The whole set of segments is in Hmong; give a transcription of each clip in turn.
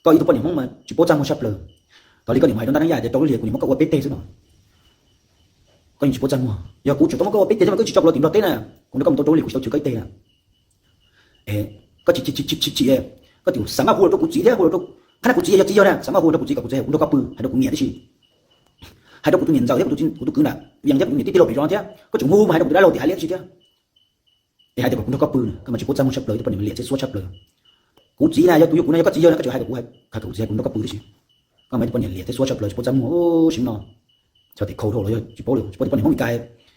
Koj ib tug poj niam Hmoob mas tsis paub txaj muag tshaj plaws. Tau li koj niam hais rau ntaj neeb yaj tias rau lub hlis kuv niam muab koj ua peb teg xwb no. Koj yeej tsis paub txaj muag. Yog kuv tseem tau muab koj ua peb teg thiab mas koj tsis tso kuv los tim Nplog teb na, kuv nrog koj mus tau rau lub hlis kuv tsis tau tim koj ib teg na. Koj tsis, tsis, tsis, koj tseem xav mas hu los rau kuv txiv thiab hu los rau, qhov no kuv txiv yog txiv yog na, xav mas hu los rau kuv txiv kom kuv txiv hais kuv nrog koj pw, hais rau kuv niam tib si, hais rau kuv tus niam ntxawm thiab kuv tus kwv na, yeej thiab kuv tus niam tij tij laug pem zos thiab koj tseem hu mas hais rau kuv tus dab laug tim hais liab tib si thiab. Es hais tias kom kuv nrog koj pw na, koj mas tsis paub txaj muag tshaj plaws, ib tug poj niam liam txawj xuab tshaj plaws. Kuv txiv na yog tus yug kuv no yog koj txiv yog na koj tseem hais kom kuv, hais kom kuv txiv hais kuv nrog koj pw tib si. Koj mas ib tug poj niam liam txawj xuab tshaj plaws tsis paub txaj muag siv no. Txog tim khau dhau los yog tsis paub li, tsis paub tias poj niam Hmoob li cas,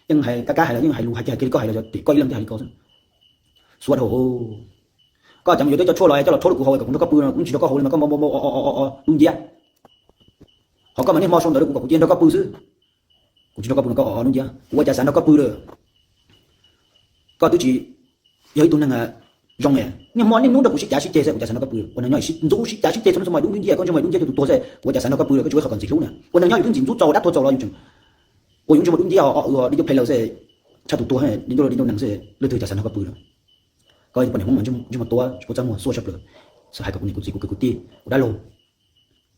yeej hais kab kab hais los yeej hais lus hais kiag li koj hais los yog tim koj ib leeg thiaj hais li koj xwb. Xuab dhau. Koj cov mus yuav twb cov tshuaj los coj los rhaub rau kuv haus kom kuv nrog koj pw no kuv tsis nrog koj haus li mas koj npau npau npau o o o o lub nciab. Ho koj mas niaj hmo sau ntawv rau kuv kom kuv cia nrog koj pw xwb. Kuv tsis nrog koj pw mas koj o o lub nciab, kuv ua cas xav nrog koj pw lawm. Koj twb tsis yog ib tug neeg zoo, niaj hmo niaj hnub nrog kuv sib cav sib ceg xwb, kuv cas xav nrog koj pw. Ua neeg nyob sib ntxub sib cav sib ceg txhua hnub txhua hmo dub nciab, koj ntsej muag dub nciab cuag tus tuag xwb, kuv ua cas xav nrog koj pw lawm, koj tsis ua qhov kom ntxim hlub na. Ua neeg nyob yus twb ntxim ntxub txaus dab tuag txaus los yus tseem ua yus ntsej muag dub nciab o o ua dib cuag phem lawm xwb, tshaj tus tuag, niaj hnub niaj neeg xwb, leej twg cas xav nrog koj pw lawm. Koj ib tug poj niam Hmoob mas ntsej muag tuab tsis paub txaj muag xuab tshaj plaws. Xav hais kom kuv niam kuv txiv kuv kwv kuv tij kuv dab laug,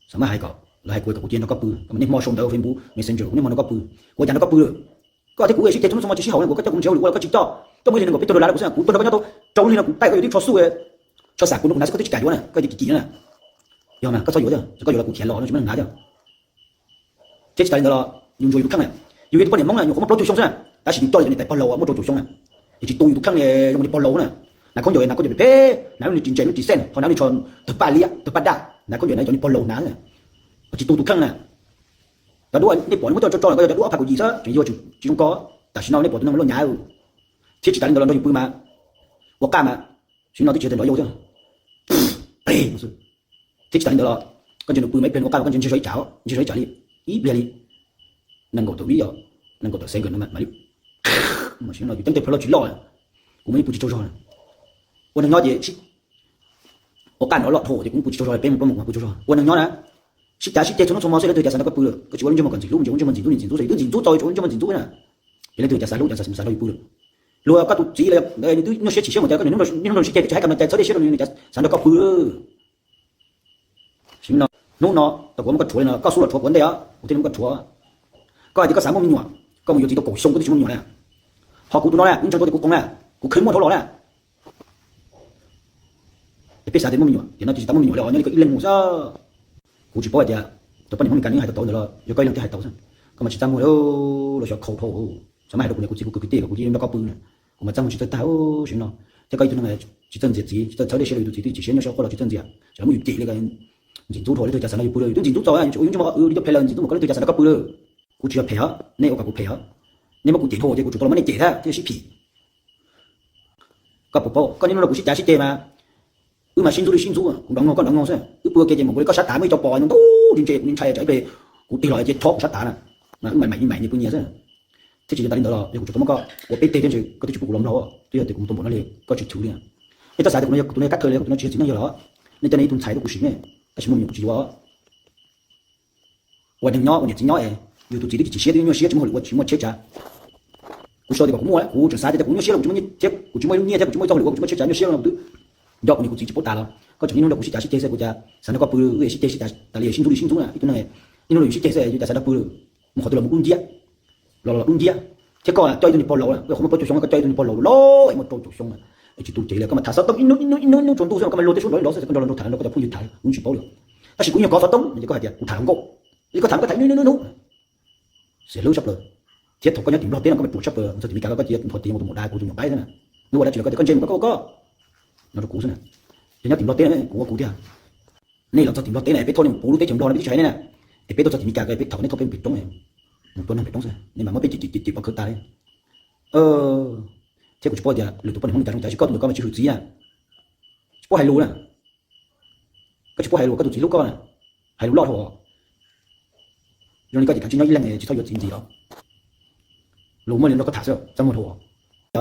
xav mas hais kom lawv hais kuv kom kuv cia nrog koj pw, koj mas niaj hmo sau ntawv Facebook Messenger kuv niaj hmo nrog koj pw, kuv ua cas nrog koj pw lawm. Koj thiab kuv sib ceg txhua hnub txhua hmo tsis sib haum na, kuv koj coj kuv ntshe hauj lwm ua los koj tsis coj, coj muaj ib leeg nees nkaum peb caug dollar los kuv xwb, kuv tuaj nrog koj nyob tau rau lub hli no kuv taij koj yuav twb tsho xuj, tsho xam kuv no kuv hnav xwb koj twb tsis kam yuav na, koj tias kim kim na. Yog mas koj txhob yuav thiab, koj yuav los kuv khiav los no tsis muaj neeg hnav thiab. Thiab tsis tas li ntawd los yus ntsuas yus tus kheej na, yus yog tus poj niam Hmoob na yus qhuav muaj plaub caug xyoo xwb na, tab sis yus coj li cov niam tais pog laus muaj rau caum xyoo na, es tsis tu yus tus kheej li zoo li niag pog laus na. Hnav khaub ncaws hnav khaub ncaws phem phem, hnav lub niag ris ntses lub ris xeej ho hnav niag tsho tawg paj liab tawg paj daj, hnav khaub ncaws na cov niag pog laus hnav na, tsis tu tus kheej na. Cov duab niag pom muab coj tso tso los koj yog cov duab ob phav kaum yim xwb tseem yuag tsis zoo ko. Tam sim no nej pom tus neeg loj nyav. Thiab tsis tas li ntawd los nrog yus pw mas ua qaj mas, sim no twb tsis yog nrov yau thiab. Thiab tsis tas li ntawd los koj ntsia nws pw mas ib pliag nws ua qaj mas koj ntsia ntshe zov ib tsam, ntshe zov ib tsam li, ib pliag li nees nkaum tawm vib os, nees nkaum tawm second no mam li. Mas sim no yus ceeb tej plhaw loj tsis loj, kuv mas yeej pw tsis tsaug zog. Ua neeg nyob ces ua qaj nrov loj dhau ces kuv pw tsis tsaug zog, peb mus peb mus kuv pw tsaug zog. Ua neeg nyob na, sib cav sib ceg txhua hnub txhua hmo xwb leej twg cas xav nrog koj pw lawm, koj tsis ua lub ntsej muag kom ntxim hlub, ntxim ua lub ntsej muag ntxim ntxub ntxim ntxub, yus twb ntxim ntxub txaus tsis ua lub ntsej muag ntxim ntxub na. Ces leej twg cas xav hlub cas xav nrog yus pw lawm. Luag koj tus txiv los nws twb nyuaj siab chim siab mus tias koj niaj hnub sib ceg tsis hais kam no cas txhob dej siab rau nws cas xav nrog koj pw. Sim no, hnub no tau kuv muab koj rhuav li no koj xub los rhuav kuv ntej os kuv thiaj muab koj rhuav. Koj hais tias koj xav muaj me nyuam, koj mus yuav txiv tau kaum xyoo koj twb tsis muaj me nyuam na. Ho kuv tus no na kuv ntseeg tau tias kuv qoos na, kuv kheev muaj dhau los na. Es peb xav tias muaj me nyuam, tiam no ces tsis tau muaj me nyuam li os, nyob li koj ib leeg mus xwb. Kuv tsis paub hais tias cov poj niam Hmoob Meskas nws hais tau tau ntawd los yog koj ib leeg thiaj hais tau xwb. Koj mas tsis txaj muag li, los xyov khaus dhau. Xav mas hais rau kuv niam kuv txiv kuv kwv kuv tij kom kuv cia nrog koj pw na, kuv mas txaj muag tsis txawj tag siv no. Thiab koj ib tug neeg tsis txawj ntxias txiv, tsis txawj txhawb dej siab rau yus tus txiv twb chim siab nyuaj siab quaj los tsis txawj ntxias, ces lawv muab yus cem li ntxim ntxub dhau, leej twg cas xav nrog yus pw lawm, yus twb ntxim ntxub txaus, yus ua yus ntsej muag ua li cov phem lawm ntxim ntxub mus koj leej twg cas xav nrog koj pw lawm. Kuv tsis yog phem os, nej ua kom kuv phem os. Nej muab kuv cem dhau ces kuv tsum tau los muab nej cem thiab thiaj sib phim. Koj puas paub koj niaj hnub nrog kuv sib cav sib ceg mas, wb mas sib ntxub li sib ntxub, kuv nrov nkaug koj nrov nkaug xwb, wb pw ua ke ces mam nkaus li koj sab tav muaj ib co pos ntau ntau li ntse kuv ntshai tsam ib pliag kuv tig los ces chob kuv sab tav na, mas wb mam mam nyias pw nyias xwb. Thiab tsis tas li ntawd los yog kuv tseem tau muab koj ua peb teg thiab ntshe koj twb tsis pub kuv los nplog, twb yog tias kuv mus tau npaum no li koj tsis chwv li. Nej tab xav tias kuv no yog kuv tus neeg kab thawj li, kuv tus no tsis yog txiv neej yawg los, nej coj nej ib tug ntxhais tuaj kuv sim ne, tab sis muaj me nyuam kuv tsis yuav. Ua neeg nyob ua niam txiv nyob es yus tus txiv twb chim siab twb nyuaj siab tsis muaj hauj lwm ua tsis muaj tsheb tsav. Kuv xav tias kom kuv muaj, kuv tseem xav tias kuv nyuaj siab los kuv tsis muaj nyiaj thiab kuv tsis muaj ib lub nyiaj thiab kuv tsis muaj ib txoj hauj lwm ua kuv tsis muaj tsheb tsav nyuaj siab los kuv twb nco kuv niam kuv txiv tsis paub tas los koj tseem niaj hnub nrog kuv sib cav sib ceg xwb kuv cas xav nrog koj pw wb sib ceg sib cav tas li sib ntxub li sib ntxub na ib tug neeg. Niaj hnub nrog yus sib ceg xwb yus cas xav nrog pw, mus qhov twg los mus dub nciab, los los dub nciab. Thiab koj coj ib tug niag pog laus, koj qhuav muaj plaub caug xyoo koj coj ib tug niag pog laus loj muaj rau caum xyoo es tsis tu cev li koj mas tham xov tooj ib hnub ib hnub ib hnub tsaus ntuj xwb koj mas luag tej suab nrov nrov xwb koj nrog luag tham nrog koj cov phooj ywg tham kuv tsis paub li. Tab sis kuv nyuag kov xov tooj ces koj hais tias kuv tham hluas nkauj, li koj tham koj tham ib hnub ib hnub ib hnub. Xiam hlwb tshaj plaws. Thiab thaum koj nyob tim Nplog teb no koj mas ruam tshaj plaws, txog tim Meskas koj cia npog tes mus tus maum dai kuv tus nyuam qaib xwb na. Nws ua dab tsi los koj tias koj ntse mus koj ua koj no rau kuv xwb na. Yog nyob tim Nplog teb no kuv ua kuv tiag. Nej los txog tim Nplog teb na peb thauj nej mus puv lub teb chaws Nplog no peb twb tsis hais nej na. Es peb tuaj txog tim Meskas peb thauj nej thauj peb pem roob, mus tua neeg pem roob xwb nej mam muab peb cem cem cem pov khawv tas li. Thiab kuv tsis paub tias lwm tus poj niam Hmoob Meskas zoo cas sis koj tus ntawm koj mas tsis hwm txiv na, tsis paub hais lus na. Koj tsis paub hais lus koj tus txiv hlub koj na, hais lus loj dhau. Zoo li koj ces kav tsij nyob ib leeg tsis txhob yuav txiv ntxiv os. Lus muaj li no koj tham xwb txaj muag dhau.